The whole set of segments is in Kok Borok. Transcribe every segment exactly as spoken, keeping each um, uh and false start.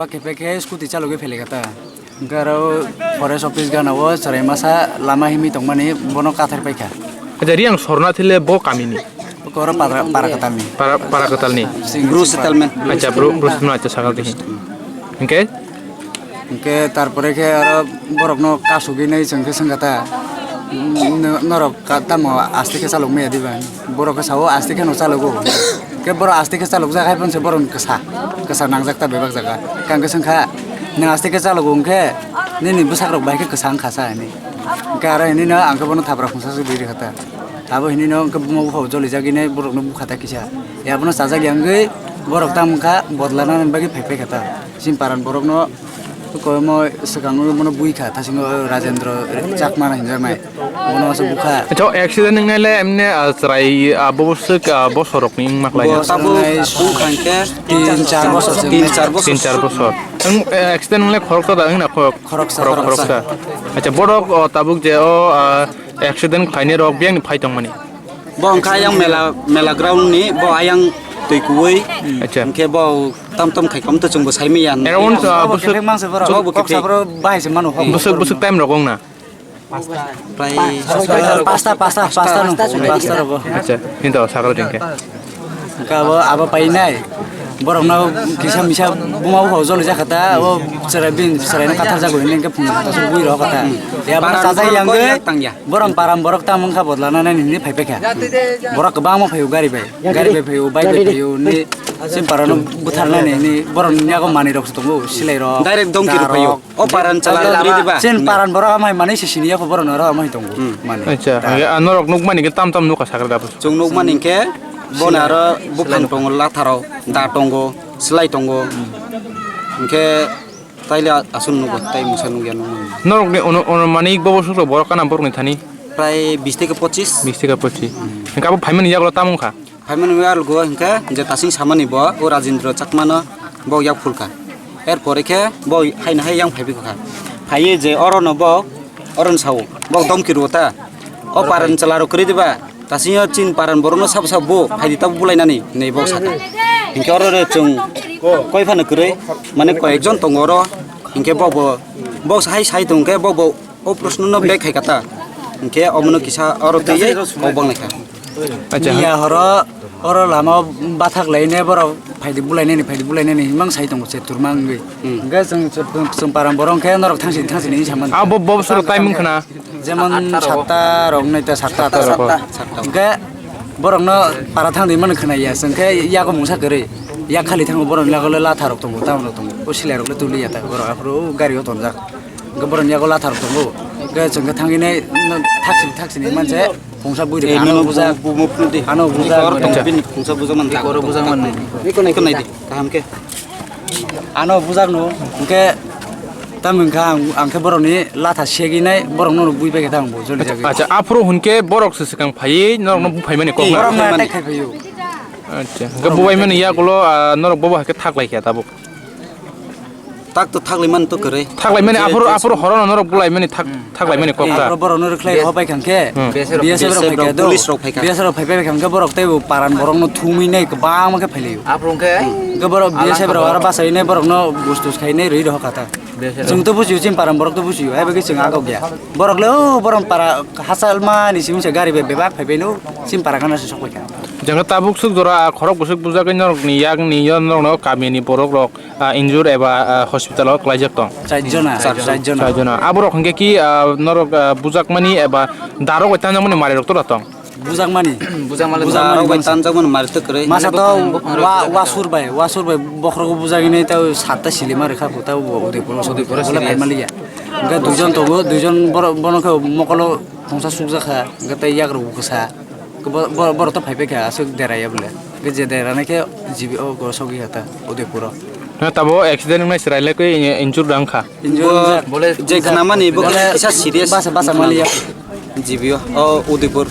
Khe pekhe scooty chalogwi phelaikha ta. Hwnkhe aro forest office gana o chwrai masa lama himwi tongmani bono kathar paikha. Acha, Riang Sorna thile bo kamini? Oro para, para katalni. Para, para katalni. Bru settlement. Acha, Bru, Bru settlement, acha, sakal dihi. Hwnkhe? Hwnkhe tarpore khe aro borokno kasugwi nai chwng khe swngkha ta. Norok tamo aste khe chalok maya diba? Borok khe sao aste kheno chalogo. Khe borok aste khe chalokjak hai phano se borok kwsa, kwsa nangjak ta bebak jaga. Khe ang khe swngkha, "Nwng aste khe chalogo hwnkhe nini bwsakrok bai khe kwsa wngkha sa," hinwi. Hwnkhe aro hinwi no ang khe bono thapra khungsa se bui rwkha ta. Abo hinwi no hwnkhe buma buphao jolijagwi nai borokno bukha ta kisa. Abono chajak ya wngwi borok tamo wngkha bodlana bagwi phai paikha ta. Chini paran borokno Koimo swkang o bono bui kha, thasingo Rajendra Chakma hinjaknai. Bono se bukha. Acha, accident wngnai le emne, ah, chwrai, ah, bo bwswk, ah, bosorokni wngma khlai. Bo tabuk wngkha hwnkhe tin char bosor se. Tin char bosor. Tin char bosor. Wng, eh, accident wngle khoroksa da wngna khorok? Khoroksa, khorok-, khoroksa. Khoroksa. Acha, borok, oh, tabuk je, oh, ah, accident khlainai rok biyangni phai tongmani. Bo wngkha yang mela, mela ground ni, bo ayang twi kuwi. Acha. Hwnkhe bo tam tam khai kom to chwngbo sai manya. Around, ah, bwswk, bwswk, bwswk time rok wngna? Prai pasta, pasta, pasta no, pasta rogo. Acha, hinto sakal ringke. Hwnkhe abo, abo painai. Borokno kisa misa buma buphao joli jakha ta, abo chwrai bini chwraino kathar jago hinwi hwnkhe phunukha ta, bui rok kha ta. Ya, borok sajak yang khe, borok param borok tamo wngkha bodlana nai hinwi phai paikha. Borok kwbangma phaio gari bai, gari bai phaio, bike bai phaio, hinwi chini parano butharnani hinwi borokni yago manwi rok se tongo, silai rok, direct domki rok phaio. O paran chala lama. Chini paran borok amai manwi se sini yako borokno aro amai tongo. Mani. Acha, norok nukmani khe tam tam nukha sakra da. Chwng nukmani khe boni aro buphang tongo, latharok da tongo, slai tongo. Hwnkhe taile aswk nugo, tai mwsa nukya nukmani. Norokni ono, ono mani bobo sukro borok kana borokni thani? Prai bis theke pochis. Bis theke pochis. Hwnkhe abo phaimani yagulo tamo wngkha? Phaimani wngwi arwgo hwnkhe je tasing samani bo o Rajendra Chakmano bo yak phulkha. Er pore khe bo haino hai yang phaibi kha. Phaiwi je orono bo, orono sao, bo domki rwo ta. O paran chwla rok kwrwi diba? Tasingyo chini paran borokno sabo sabo bo phaidi tabo bulainani hinwi bo sakha. Hinkhe oro re chwng koi phano kwrwi, mane koi ekjon tongo oro. Hinkhe bo bo, bo hai sai tongkhe bo bo o proshno no bek khai kata. Hinkhe omono kisa oro twiwi kok bang lai kha. Acha. Miya horo, oro lama o bathak laine borok phaidi bulainani, phaidi bulainani himang sai tongo se turma wngwi. Hinkhe chwng, chwng, chwng param borok hinkhe norok thangsi, thangsi hinwi samani. Abo bo bosoro time wngkhana? Jemon satta rok, nai ta satta, atta rok. Hinkhe borokno para thangdi mani khwnaya, chwng khe yago mungsa kwrwi. Yak khali thango borokni yago le latha rok tongo, tamon rok tongo. O silai rok le tuliya ta, borok aphuru o gari o tonjak. Hwnkhe borokni yago lathar tongo. Hwnkhe chwng khe thangwi nai, no, thaksini, thaksini manse, khungsa bui rwkha. Ano bujak, ano bujak. Oro bini khungsa bujak man ta. Oro bujak man nai. Iko nai, iko nai di, kaham khe. Ano bujak no, hwnkhe, tamo hwnkha ang, ang khe borokni latha segwi nai, borok no bui pai khe ta ang bo, joli jagwi. Acha, aphuru hwnkhe borok se swkang phaiwi norok no buphaimani kok. Borok no attack khai phaiyo. Acha, hwnkhe bubaimani yagulo, ah, norok bobo hai khe thak lai kha tabuk. Tak to thaklai mani to kwrwi. Thaklai mani aphuru, aphuru horono norok bulaimani thak, thaklai mani kok ta. Aphuru borokno rwkhlai rw pai kha khe. B S F rok phai kha do. Police rok phai kha. B S F rok phai phai kha khe borok tei bo paran borokno thumwi nai kwbangma khe phailaio. Aphuru khe. Hwnkhe borok B S F rok aro bachai nai borokno bus tus khai nai rwi rw kha ta. Chwng to bujiyo, chini paran borok to bujiyo, hai bagwi chwng agok ya. Borok le o borok para hachal mani simi se gari bai bebak phai bai no chini para gana se sok pai kha. Jang tabuk swk jora khorok bwswk bujagwi norokni yakni yo norokno kamini borok rok. Ah, injure eba, ah, hospital o kwlaijak tong? Char jona, char jona. Char jona. Aborok hwnkhe ki, ah, norok, ah, bujakmani eba darok bai tanjakmani manwi rok tora tong? Bujakmani. Bujakmani. Darok bai tanjakmani manwi to kwrwi. Masa to wa-, wasur bai, wasur bai bokhorogo bujagini ta satta silima rwkha bo ta bo Udaipur o. Udaipur o sili. Phaimaliya. Hwnkhe duijon tongo, duijon borok bono khe mokolo khungsa sukjakha, hwnkhe tei yagrok bo kwsa. Bo-, bo-, borok to phai paikha aswk deraiya bole. Hwnkhe je deranai khe G B o go sogwi kha ta Udaipur o. Na tabo accident wngnai chwrai le khe injure wngkha. Injure wngjak. Bo je khnamani bo khe kisa serious. Basa, basa maliya. G B o, o Udaipur.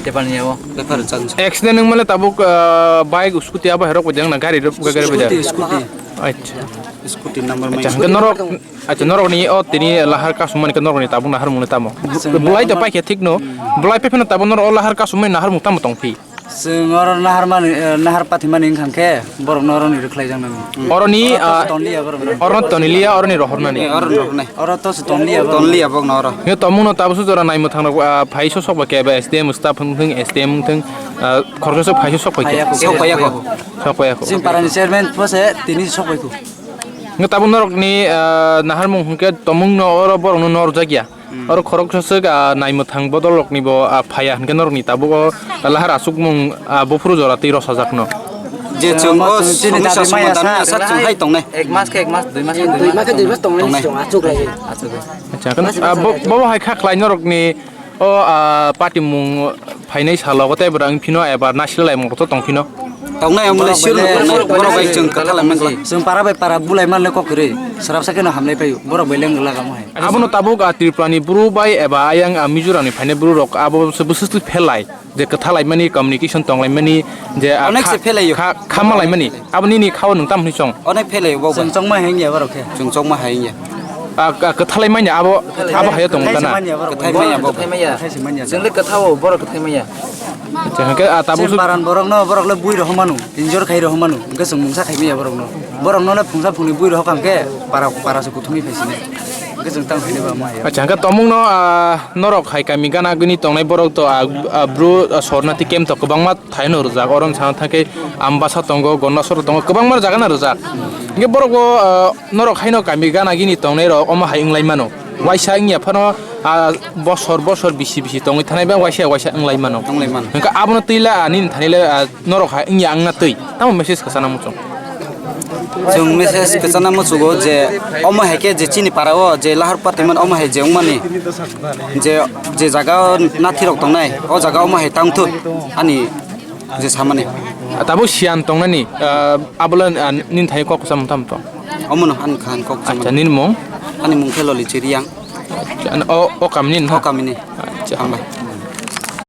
Tepalni o. Refer chang. Accident wngmale tabuk, ah, bike, scooty abo herok bai jang na gari rok, gari bai jang. Scooty, scooty. Acha. Scooty number mai. Acha, hwnkhe norok Acha, norokni o tini lahar kasumani khe norokni tabuk naharmungni tamo? Chwng bulai da naharmung paikha thikno. Bulai paiphano tabuk norok o lahar kasumani naharmung tamo tongphi? Chwng oro nahar mani, eh, nahar pathimani wngkha khe borokno oroni rwkhlai jaknai. Oroni, Oro to ah, tonliya borokno. Orono tonliya, oroni rohornani. Eh, oro rohornai. Oro to se tonliya borokno. Tonliya bokno oro. Yo tomungno tabukso jora naimwthang rok, ah, phaiso sok bai khe ba S D M staff wngthung, S D M wngthung, ah, khoroksa sok phaiso sok bai khe. Sok paiya kho. Sok paiya kho. Chwng parani chairman pose tini sok bai kho. Yo tabuk norokni, ah, naharmung hwnkhe tomungno oro borokno norjak ya. Hmm. Oro khoroksa swk, ah, naimwthang bodol rokni bo, ah, phaiya hwnkhe norokni tabuk o lahar achukmung, ah, buphuru jora twi rosajakno. Je chwng o chini somosya dabi maya somodan sa maya sa chwng hai tongnai. Ek mas khe ek mas, dui mas khe dui mas. Dui mas khe dui mas tongnai. Tongnai. Chwng achuk lai. Achuk lai. Acha, kan, ah, bo, bo hai kha khlai norokni o, ah, party mung phainai salo tei bwrang phino eba naisle lai mung to tong phino. Tongnai ang mole sure no tongnai. Borok bai chwng kwtha lai mangla. Chwng para bai para bulai manle kok kwrwi. Srapsa khe no hamlai paio. Borok bai leng laga mo hai. Abono tabuk a Tripura ni bru bai eba ayang a Mizoram ni phainai bru rok abo se bwswk twi phelai. Je kwtha lai mani communication tong lai mani je a Onek kha-, se phelaio. Kha-, kha ma lai mani. Abo nini khao nwng tam hwnwi chong. Onek phelaio bo bai. Chwng chongma hai wngya borok khe. Chwng chongma hai wngya. A, a, kwthalai manya abo, abo hayo tongo. Kwthai kana? Manya borok. Kwthai manya bo. Kwthai manya. Kwthai se manya. Chwng le kwthao, borok kwthai manya. Acha, hwnkhe, a, tabuk Chwng su- baran borokno, borok le bui rohormanu, injor khai rohormanu, hwnkhe chwng mungsa khai manya borokno. Borokno le phungsa phungni bui rohor kha hwnkhe para, para se kuthumwi phai sini. Hwnkhe chwng tang khainai ba ma hayo. Acha, hwnkhe tomungno, a, norok hai kami gana gini tongnai borok to, a, a, bru, a, sorna ti kem to kwbangma thaino rwjak, oro wng sana thangkhe Ambasa tongo, Gondasoro tongo, kwbangma jagano rwjak. Hwnkhe borok bo, ah, norok haino kami gana gini tongnai rok omo hai wng lai mano. Waisa wngya phano, ah, bosor bosor bisi bisi tongwi thanai ba waisa waisa wng lai mano. Wng lai mano. Hwnkhe abono twi la, ah, nini thani le, ah, norok hai wngya wngna twi. Tamo message kwchana muchung. Chwng message kwchana muchugo je omo hai khe je chini para o je lahar patimani omo hai je wngmani je, je jaga o nathi rok tongnai o jaga omo hai tangthuk ani je samani. Tabuk siyan tongnani, ah, abola, ah, nini thani kok kwcham tamo tong? Omono ani khan kok kwcham. Acha, nini mung? Ani mung khe Loli Chiriang. Acha, o, o kamini na? O kamini. Acha. Hambai.